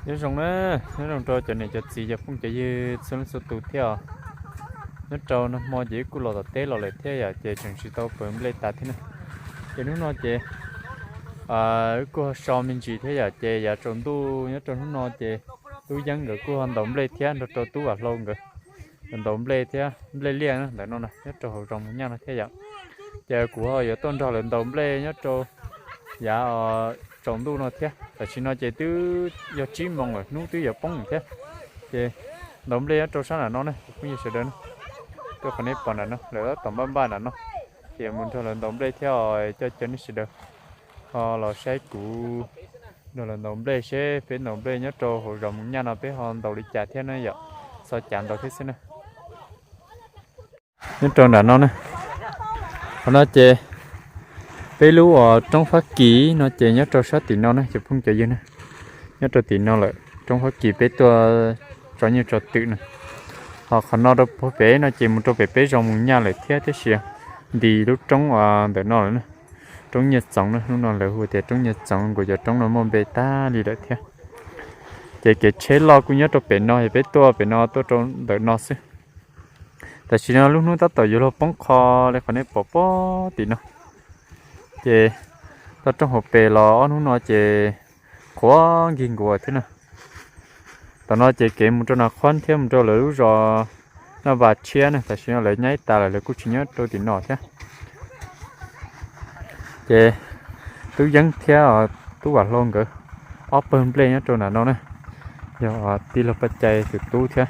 Nyob zoo na, nyob zoo rau cov niam cov txiv cov phooj cov ywg txhua leej txhua tus thiab os. Nyob rau nag hmo ces wb kuj los tom teb los lawm thiab yom, ces tseem tsis tau pawv nplej tas thiab na. Ces hnub no ces wb kuj so me ntsis thiab yom, ces yav tsaus ntuj nyob rau hnub no ces tub Yeeb nkawd kuj ho ntaus nplej thiab nrog rau tub Vam Hlau nkawd ntaus nplej thiab nplej liaj ntawm no na, nyob rau hauv zos Mus Nyaj no thiab yom. Ces kuv ho yuav tuaj nrog lawv ntaus nplej nyob rau yav tsaus ntuj no thiab. Tam sim no ces twb yog tsib moos lawm, hnub twb yuav poob lawm thiab. Ces ntaus nplej nyob rau sab nram no ne, phooj ywg sawv daws na. Tuaj qhov nej pom nram no, lawv tab tom npaj npaj nram no. Ces mus nrog lawv ntaus nplej thiab os, coj cov nej sawv daws ho los saib kuv nrog lawv ntaus nplej seb peb ntaus nplej nyob rau hauv zos Mus Nyaj no peb ho ntaus li cas thiab na yom. Txhos cav ntaus thiab xwb na. Nyob rau nram no na, qhov no ces peb lub uas roob Fab Kis no ces nyob rau sab tim no na cov phooj cov ywg na. Nyob rau tim no lawm, roob Fab Kis peb tuaj tso nyuj tso twm na. Ho qhov no rau puag pem no ces mus rau pem peb zos Mus Nyaj lawm thiab, tab sis nti lub roob ntawm no lawm na. Roob Nyiaj Txoov na, hnub no lawv hu tias roob Nyiaj Txoov, nkaus cov roob no muaj npe tag li lawm thiab. Ces kev tsheb loj kuj nyob rau pem no, yog peb tuaj pem no tuaj rau ntawm no xwb. Tam sim no lub hnub tab tom yuav luag poob qho li qhov nej pom pem tim no. Ces toj roob hauv pes los ob hnub no ces qhuav nkig nkuas thiab na. Tom no ces kev mus rau Nas Khuab thiab mus rau lawv lub zos Naj Vas tshiab na, tam sim no lawv nyab ib tas lawm, lawv kuj tsis nyob rau tim no thiab. Ces tub Yeeb thiab tub Vam Hlau nkawd ob pawg nplej nyob rau nram no na, yog tij laug Paj Cai tus tub thiab,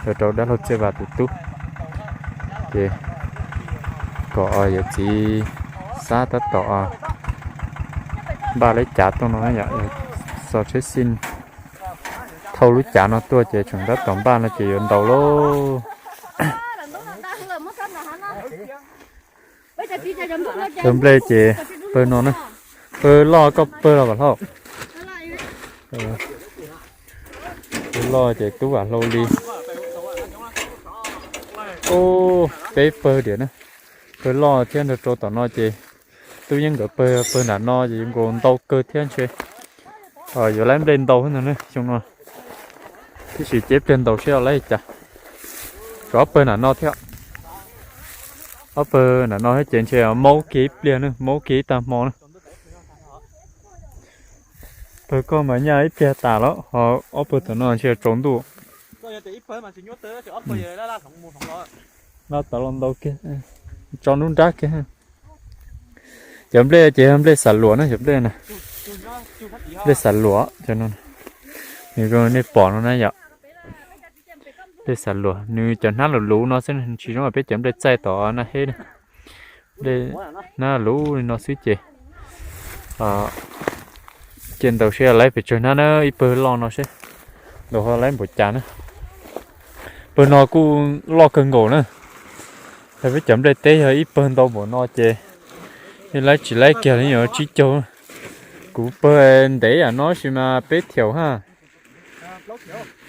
yog rau dab laug Txiaj Vas tus tub. Ces kom yawm txiv Xab tab tom npaj lub cav tuaj no yom, xov tsheb xij thauj lub cav no tuaj ces tseem tab tom npaj no ces yuav ntaus lauj. Pawg nplej ces pawg no na, pawg loj koj pawg los Vam Hlau? Pawg loj ces tub Vam Hlau li. Ub, peb pawg diam na, pawg loj thiab nrog rau tom no ces tub Yeeb nkawd pawg, pawg nram no ces yuav nkaus ntau kawg thiab ntshe. Yuav lawv nplej ntau no xyoo no, tiam sis ceb pliag ntaus seb lawv li cas. Tshuav ob pawg nram no thiab, ob pawg nram no thiab ces ntshe maub kiag ib pliag na, maub kiag ib tag hmo na. Pawg koj mas nyaj ib pliag tas lawm, ho ob pawg tom no ntshe tsaus ntuj. No tau los ntau kiag, tso nruab nrab kiag. Cov nplej ces yog nplej xav luam na, cov nplej na, nplej xav luam cov no, nws zoo nej pom no na yom. Nplej xav luam nws cov hnab luv luv no xwb, tsis zoo peb cov nplej txaij tom Naj Heb na. Nplej hnab luv li no xwb ces cia ntaus seb lawv pes tsawg hnab na, ib pawg loj no seb ntaus ho lawv npaum cas na. Pawg no kuj loj kawg nkaus na. Yog peb cov nplej teb yog ib pawg ntau npaum no ces lawv tsis laib kiag li, yuav tsib caug. Kuv pawg ntev yam no sis mas peb thiaum ha,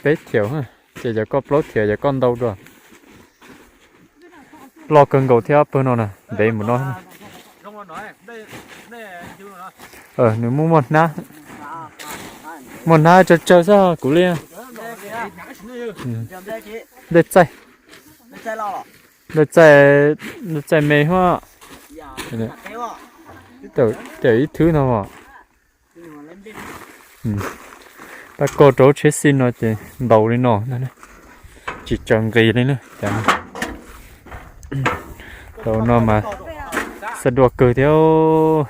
peb thiaum ha, ces cov koj plaub thiaum, cov koj ntau dua. Loj kawg nkaus thiab pawg no na, ntev mus no. Nws muaj muaj hnab, muaj hnab tsawg tsawg xwb kuv li. Nplej txaij, nplej txaij, nplej txaij me huab. Tawm ib thwb no. Tab koj rau tsheb xij no ces ntaus li no, tsis tsaws nqis li na. Tau no mas xav dua kawg thiab.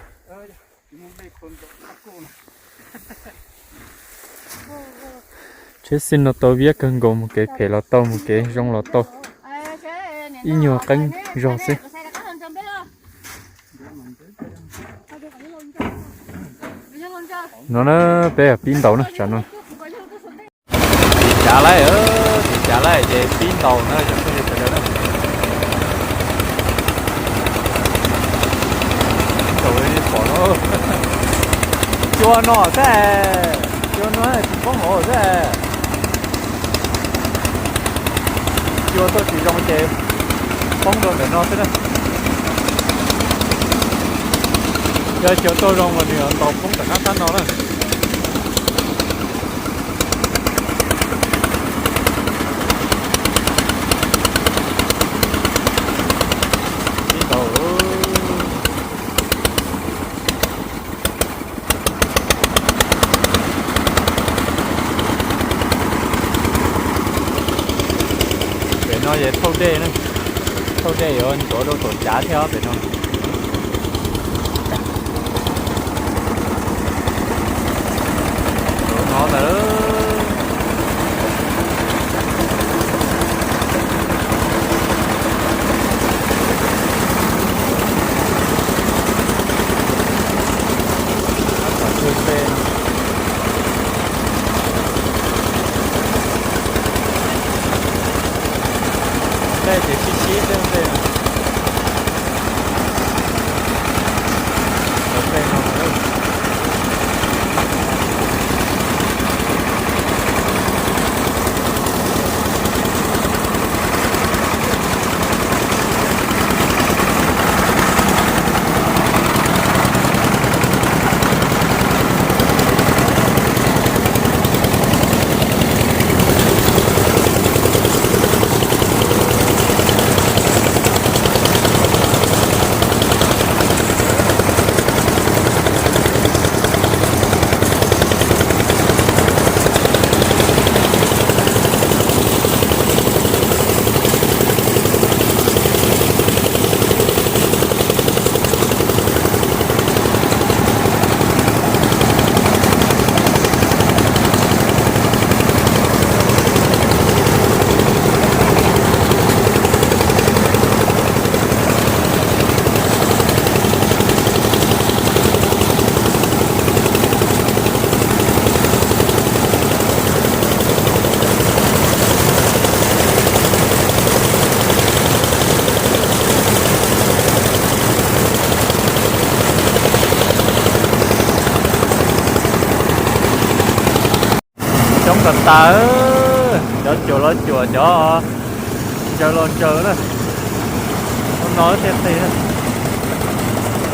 Tsheb xij no tau viab kawg nkaus, mus kev phem los tau, mus kev zoo los tau, ib nyuag qeeb zog xwb. No na, peb pib ntaus na, tsam no. Tiv cav laij, tiv cav laij ces pib ntaus na, cov phooj ywg sawv daws na. Ntaus li pom no, cua no xwb, cua no tsis poob hauv xwb. Cua tuaj tsis zoo ces poob rau ntawm no xwb na. Yog cua tuaj zoo mas nws yuav ntaus poob tom qab sab no na. No ces thauj dej na, thauj dej yuav ntxuav rau saum tsav thiab pem no. Ntxuav no ntag. Tom tej no, tej ces sib sib tej tej no. Tom tej no. Coob kawg tas, cov cuam los cuam, cov ntsaws los ntsaws na. Ub no thiaj qis na.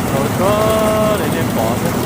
Tau tsuag li nej pom xwb.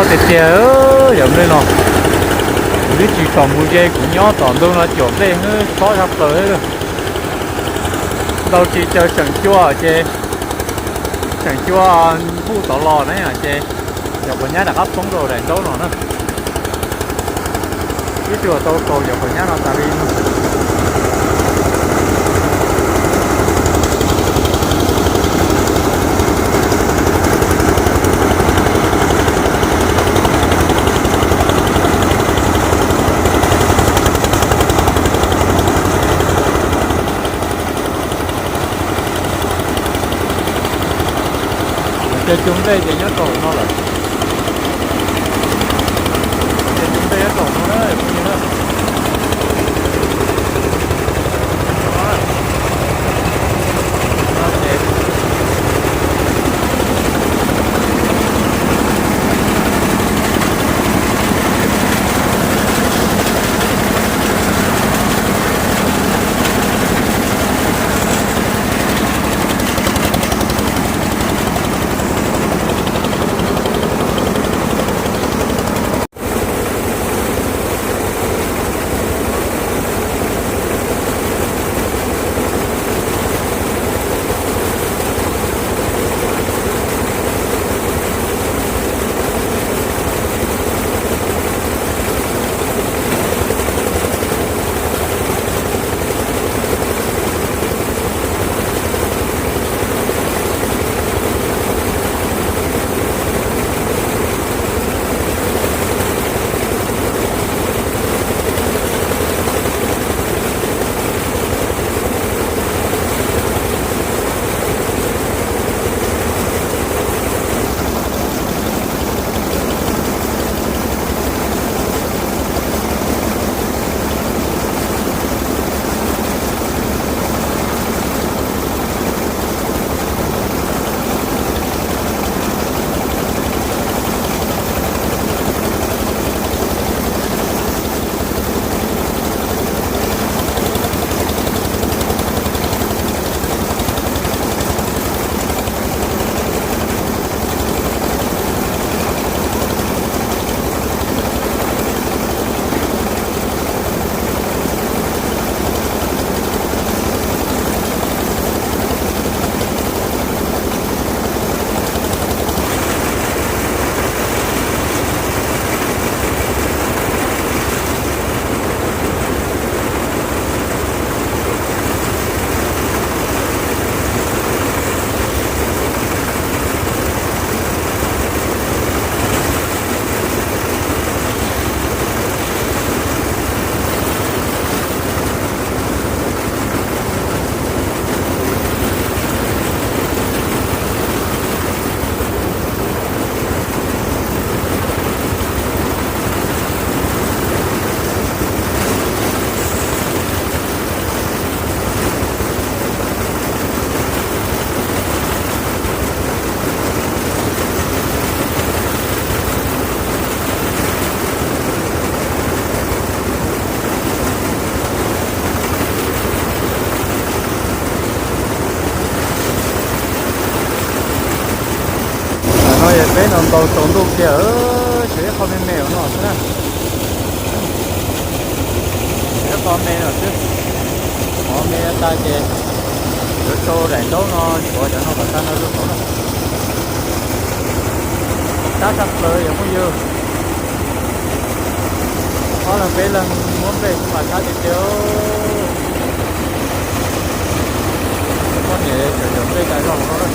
Tiag tiag, yog nplej no, kuv twb tsis txog mus ze, kuv nyob tom ntug no caum nplej hwb, txhob tshaj plaws. Ntau tsis caw seem cua ces, seem cua npuj tod los na ces yog qhov nyab rov qab poob rau daim ntaub no na. Ib tug tau kaus yog qhov nyab no tas li no. Ces cov nplej ces nyob rau no lawm. Ces cov nplej nyob rau no na, phooj ywg na. Tam no yog peb no ntaus tsaus ntuj kiag, tshuav ib qho me me no xwb na. Ib qho me no xwb, qhov me tas ces yuav rau daim ntaub no, tshuav cov no kom tag no rau saud na. Tab tshaj plaws yog phooj ywg, ob leeg peb leeg muab nplej xwb mas sab tiag tiag. Poj niam tseem yuav nplej tas zog no na.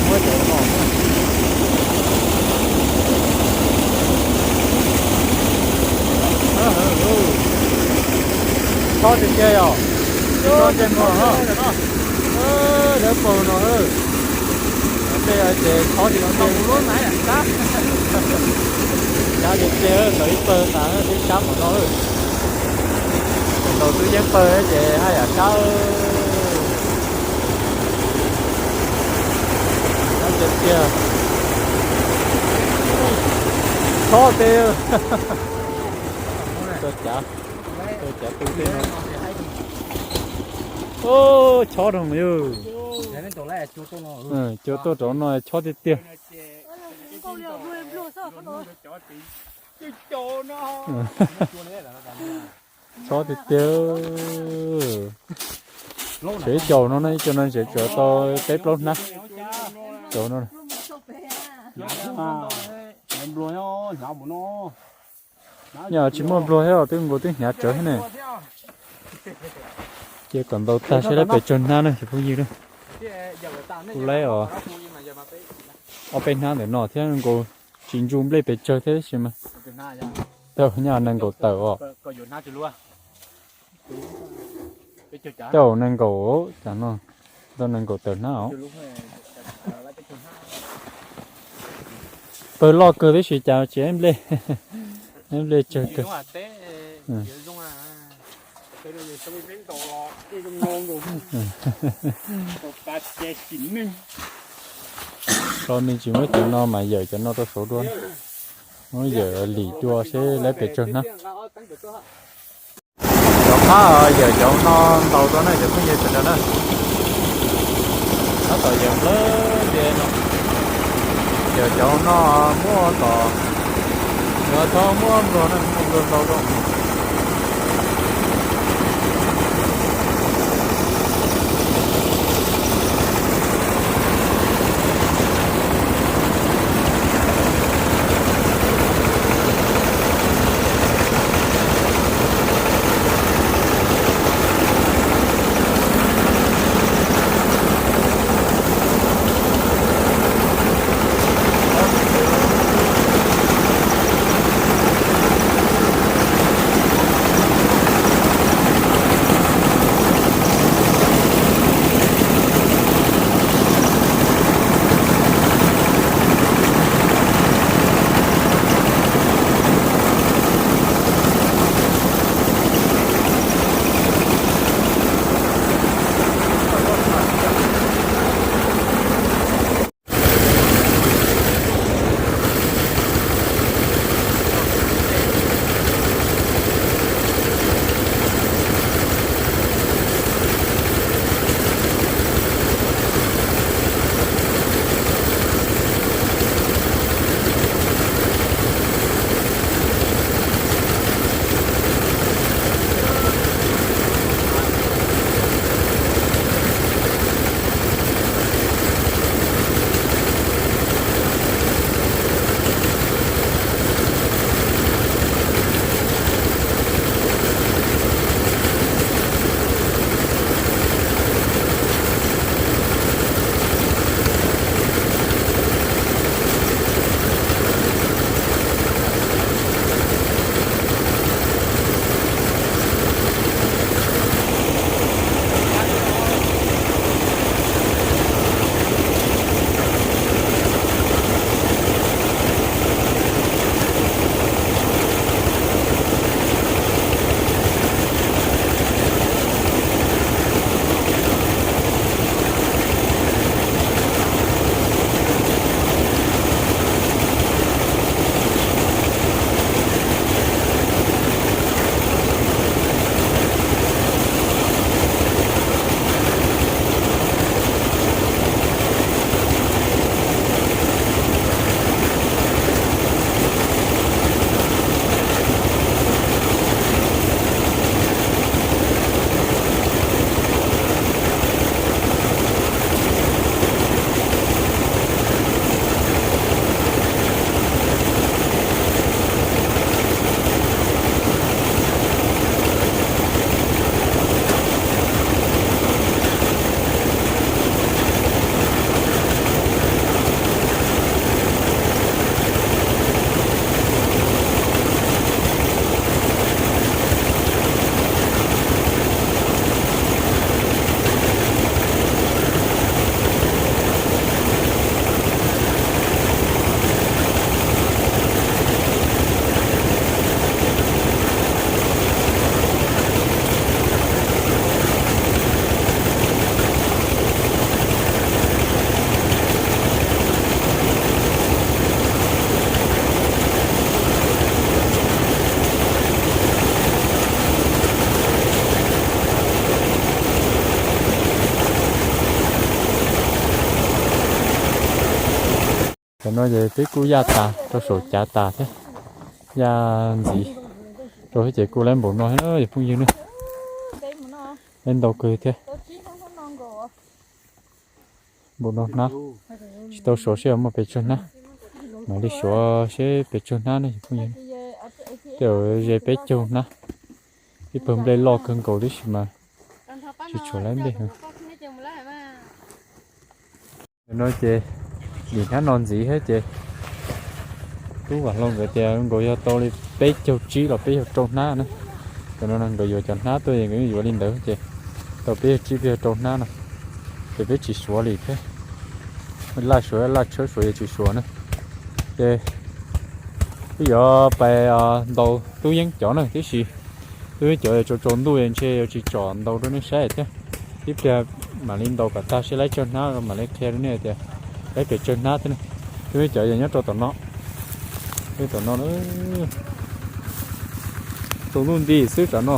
Muab cov no. Txhob tiag tiag yom. Txhob ntsej muag no. Dawb paug no. Tej ces txhob tiag tiag. Sab tiag tiag, tau ib pawg tas twb sab qhov no. Ntaus twb yeej pawg ces haj yam sab. Sab tiag tiag. Chob tes, chob cav, chob cav tu tej no. Chob rau yog, cua tuaj rau no chob tiag tiag. Chob tiag tiag. Tseem ib co no, ib co no tseem tau peb plaub hnab. Cov no, nyob tsis muaj npluag thiab os, twb nkaus twb hnyav tsawv thiab ne. Cia kom ntaus tag saib lawv pes tsawg hnab na cov phooj ywg na. Kuv laib os, ob peb hnab ntawm no thiab nkaus tsis ntsu nplej pes tsawg thiab sis mas. Tau nyob nees nkaum tawm os. Tau nees nkaum, cas no tau nees nkaum tawm hnab os. Pawg loj kawg tib si cas tsis nplej, nplej tsawg kawg. Tso me ntsis muab cov no mas yawm cov no rau saud dua. Muab yawm lim cua seb lawv pes tsawg hnab. Cov qab yawm cov no ntaus rau na cov phooj ywg sawv daws na. Tab tom yawm nplawg ntiag no. Yawm cov no muab tom, yuav tau muab npluag na, muab npluag ntaus rau. Tam no ces peb kuj yaj tas rau saum cav tas thiab, yaj ntxiv rau thiab ces kuj lawv npaum no thiab yog phooj ywg ne. Lawv ntau kawg thiab. Npaum no hnab, tsis tau suav seb muaj pes tsawg hnab. Mam li suav seb pes tsawg hnab ne yog phooj ywg. Tej ze peb caug hnab. Ib pawg nplej loj kawg nkaus tib si mas tsis tshuav lawv nplej. No ces dim hnab no ntxiv thiab ces tub Vam Hlau nkawd tias nkaus yog tau li peb caug tsib los peb caug rau hnab na. Cov no nkawd yuav cov hnab tuaj es nkawd yuav li ntawd ces tau peb caug tsib peb caug rau hnab no. Ces peb tsis suav li thiab, laj suav laj tshawb suav yog tsis suav na. Ces peb yuav pais ntaus tub yeeb cov na tib si. Tub yeeb cov tsaus tsaus ntuj ntshe yuav tsis tsom ntaus rau nej saib thiab. Ib pliag mam li ntaus kom tag seb lawv tsawg hnab mam li qhia rau nej tias lawv pes tsawg hnab thiab na. Tub yeeb cov yog nyob rau tom no, tom no tsaus ntuj nti xwb tam no.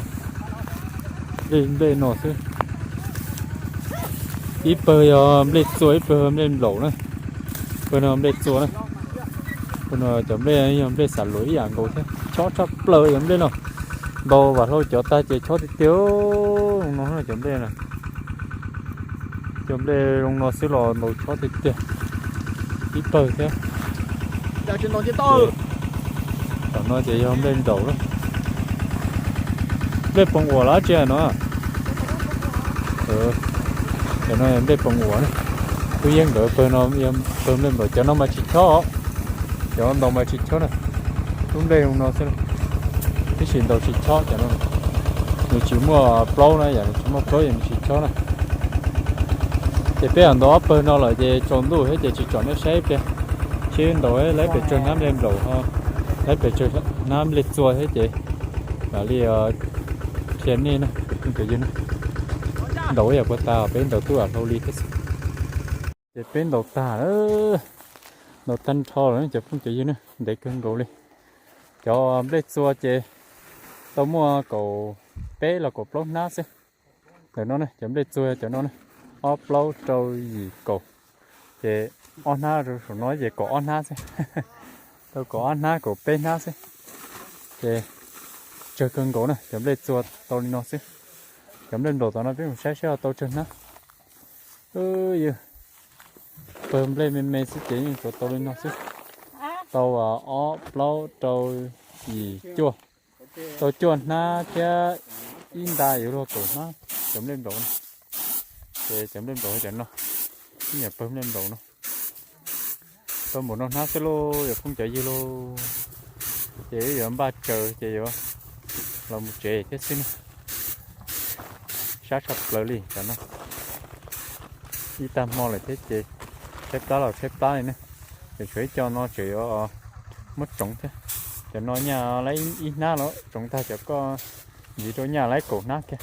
Nplej nplej no xwb. Ib pawg yog nplej txua ib pawg nplej nplaum na. Pawg no nplej txua na. Pawg no cov nplej yog nplej xav luam ib yam nkaus thiab chob tshaj plaws yog nplej no. Ntaus Vam Hlau cov tag ces chob tiag tiag. Zoo no cov nplej na. Cov nplej zoo no xwb los ntaus chob tiag tiag. Ib pawg thiab. Tam no ces yog nplej nplaum lawm. Nplej poom uas lawm tsi no. Tam no nplej poom uas na. Tub yeeb nkawd pawg no, pawg nplej nplaum cov no mas tsis chob. Cov ntaus mas tsis chob na. Lub nplej zoo no xwb. Tab sis ntaus tsis chob cov no. Nws tsis muaj plaub na, yam nws tsis muaj plaub yog nws tsis chob na. Ces peb ntaus ob pawg no lawm ces tsaus ntuj thiab ces tsis tsom nej saib ib pliag. Seb ntaus lawv pes tsawg hnab nplej nplaum, lawv pes tsawg hnab nplej txua thiab ces mam li qhia nej na. Ntaus ib yam puas tag peb ntaus tub Vam Hlau li thiab xwb. Ces peb ntaus tag, ntaus tag nrho lawm cov phooj cov ywg ne, ntev kawg nkaus li. Cov nplej txua ces tau muaj kaum peb los kaum plaub hnab xwb. Ntawm no ne cov nplej txua cov no ne, ob plaub rau yim kaum, ces ob hnab rau saum no ces kaum ob hnab xwb. Tau kaum ob hnab kaum peb hnab xwb. Ces tsawg kawg nkaus na, cov nplej txua tau li no xwb. Cov nplej nplaum tom no peb mus saib seb tau tsawg hnab. Yog pawg nplej me me xwb ces yeej tsuas tau li no xwb. Tau ob plaub rau yim cuaj, tau cuaj hnab thiab ib nta yuav luag kaum hnab cov nplej nplaum no. Ces cov nplej nplaum cov no, ib nyuam pawg nplej nplaum no. Tau npaum no hnab xwb lauj, yog phooj cov ywg lauj. Ces wb yuav npaj tsaws ces yuav los mus tsev thiab xwb na. Sab tshaj plaws li cov no. Ib tag hmo lawm thiab ces tshaib plab los tshaib plab li na. Ces tshuav ib co no tseem yuav muab tsoov thiab. Cov no nyaj lawv ib hnab los tsoov tag cov koj ntxiv rau nyaj lawv kaum hnab kiag.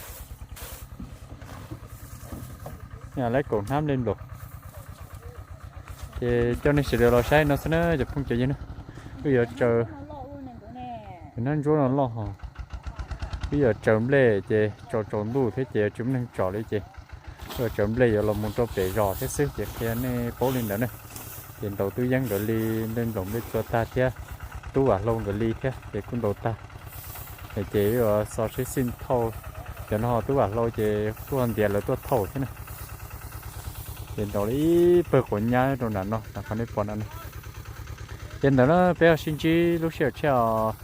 Nyaj lawv kaum hnab nplej nplaum. Ces coj nej sawv daws los saib no xwb na cov phooj cov ywg na. Wb yuav tsaws, hnab ntsuab no loj hos. Wb yuav tsaws nplej ces tsaus tsaus ntuj thiab ces yuav tsis muaj neeg tsom li ces wb yuav tsaws nplej yuav los mus rau pem zos thiab xwb ces qhia nej paub li ntawd ne. Ces ntaus tub yeeb nkawd li nplej nplaum nplej txua tag thiab tub Vam Hlau nkawd li thiab ces kuj ntaus tag. Ces wb yuav xo seb xij thauj, cov no tub Vam Hlau ces kuj ntiav lawv tuaj thauj thiab na. Ces ntaus li ib pawg quav nyab rau nram no, nram qhov nej pom no na. Ces ntawd na peb ho sib ntsib lub sij hawm tshiab os.